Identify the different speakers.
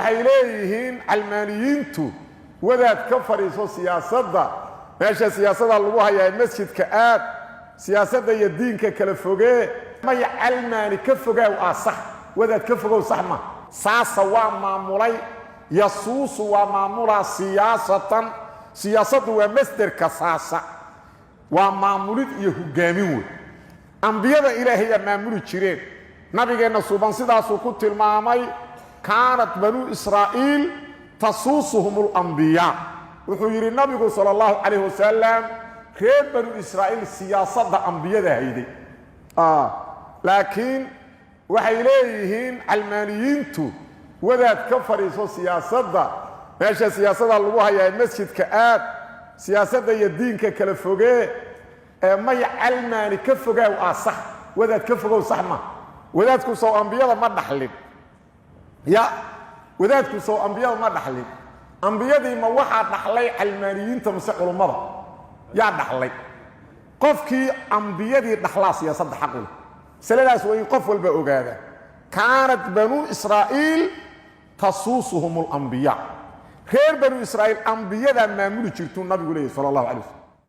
Speaker 1: Waxay leeyihiin calmaaniyiintu, wadaad ka fadhiiso siyaasadda, meesha siyaasadda lagu hayaa masjidka aad, siyaasadda iyo diinka kala fogee. Maya, calmaani ka fogaaw aa sax, wadaad ka fogow sax ma. Saasa waa maamulay, yasuusu waa maamulaa, siyaasatan siyaasaddu waa masderka saasa, waa maamulid iyo hogaamin wey. Ambiyada ilaahayaa maamuli jireen. Nabigeenna suuban sidaasuu ku tilmaamay: kaanat banuu israa'iil tasuusuhum alambiyaa. Wuxuu yidhi nabigu sala allahu calayh wasalam, reer banu israa'iil siyaasadda ambiyada hayday. Laakiin waxay leeyihiin calmaaniyiintu, wadaad ka fadhiiso siyaasadda, meesha siyaasadda lagu hayaa masjidka aad, siyaasadda iyo diinka kala fogee. Maya, calmaani ka fogaaw aa sax, wadaad ka fogow sax ma. Wadaadku sow ambiyada ma dhaxlin? Ya, wadaadku sow ambiyada ma dhaxlin? Ambiyadii ma waxaa dhaxlay calmaaniyiinta mase culummada yaa dhaxlay? Qofkii ambiyadii dhaxlaa siyaasadda xaqu leh. Masaladaas waa in qof walba ogaada. Kaanat banuu israa'iil tasuusuhum alambiyaa, reer banu israa'iil ambiyadaa maamuli jirtuu nabigu leeyahy sala allahu alay waslm.